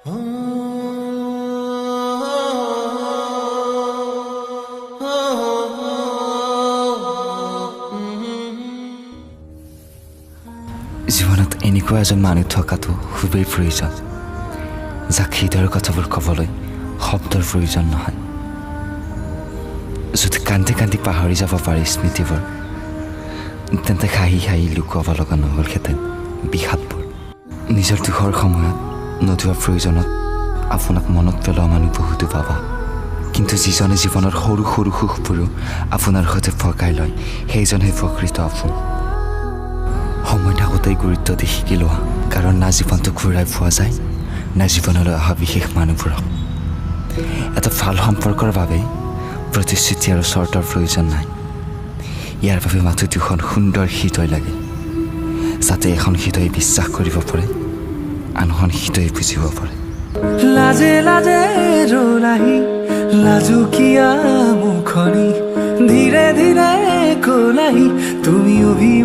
জীৱনত এনেকুৱা এজন মানুহ থকাটো খুবেই প্ৰয়োজন, যাক হৃদয়ৰ কথাবোৰ ক'বলৈ শব্দৰ প্ৰয়োজন নহয়, যদি কান্দি কান্দি পাহৰি যাব পাৰি স্মৃতিবোৰ, তেন্তে হাঁহি হাঁহি লুকুৱাব লগা নহ'লহেঁতেন বিষাদবোৰ। নিজৰ দুখৰ সময়ত নতুবা প্ৰয়োজনত আপোনাক মনত পেলোৱা মানুহ বহুতো পাবা, কিন্তু যিজনে জীৱনৰ সৰু সৰু সুখবোৰো আপোনাৰ সৈতে ভগাই লয়, সেইজনহে প্ৰকৃত আপোন। সময় থাকোঁতেই গুৰুত্ব দি শিকি লোৱা, কাৰণ না জীৱনটো ঘূৰাই পোৱা যায়, না জীৱনলৈ অহা বিশেষ মানুহবোৰক। এটা ভাল সম্পৰ্কৰ বাবে প্ৰতিশ্ৰুতি আৰু চৰ্তৰ প্ৰয়োজন নাই। ইয়াৰ বাবে মাথো দুখন সুন্দৰ হৃদয় লাগে, যাতে এখন হৃদয়ে বিশ্বাস কৰিব পাৰে, আনখন হৃদয়ে বুজিব পাৰে। লাজে লাজে ৰলাহি লাজুকীয়া মুখনি, ধীৰে ধীৰে কলাহি তুমি অভিমান।